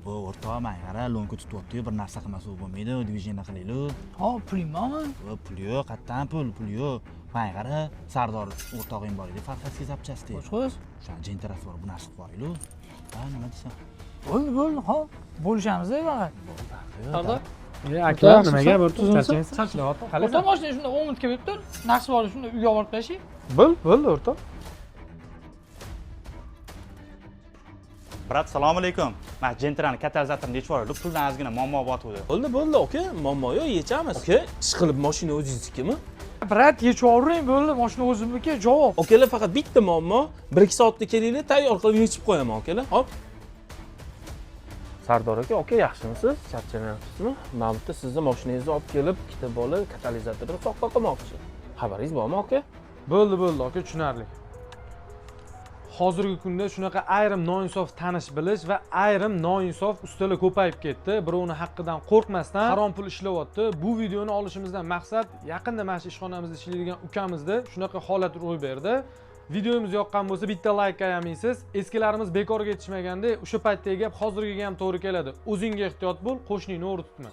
O'rtoq, men qara, lonka tutyapti-yu, bir narsa qilmasa bo'lmaydi, движение qilaylik. Ha, puling bormi? Pul yo'q, qayerdan pul? Pul yo'q. Men qara, Sardor o'rtog'ing bor edi, Farhadga zapchasti. Xo'sh. O'sha jentarasi bor, bu narsa qilib yuboraylik. Ha, nima deysan? Bo'ldi, bo'ldi, ha. Bo'lishamiz-da faqat. Sardor. Aka, nima gap o'rtoq? Charchayapti. O'rtoq, mashina shunda 10 minutga berib tur. Naqsh bor, shunda uyga olib borib tashlang. Bo'ldi o'rtoq. Brat, assalomu alaykum. Men Gentrani katalizatorini yechib yubordim. Puldan ozgina muammo botuvdi. Bo'ldi, bo'ldi, aka, muammo yo'q, yechamiz. Aka, ish qilib mashina o'zingiznikimi? Brat, yechib yuboring, bo'ldi, mashina o'zimniki, javob. Akalar, faqat bitta muammo, 1-2 soatda kelinglar, tayyor qilib yechib qo'yaman, akalar. Hop. Sardor aka, aka, yaxshimisiz? Charchamayapsizmi? Mana bu yerda sizni mashinangizni olib kelib, ikkita bola katalizatorni soxta qilmoqchi. Xabaringiz bormi, aka? Bo'ldi, bo'ldi, aka, tushunarli. Hozirgi kunda shunaqa ayrim noinsof tanish bilish va ayrim noinsof ustalar ko'payib ketdi. Birovni haqqidan qo'rqmasdan harom pul ishlayapti. Bu videoni olishimizdan maqsad yaqinda mana shu ishxonamizda ishlaydigan ukamizda shunaqa holat ro'y berdi. Videomiz yoqqan bo'lsa bitta like ayamaysiz. Eskilarimiz bekorga yetishmaganda o'sha paytdagi gap hozirgiga ham to'g'ri keladi. O'zingga ehtiyot bo'l, qo'shningni o'g'ri tutma.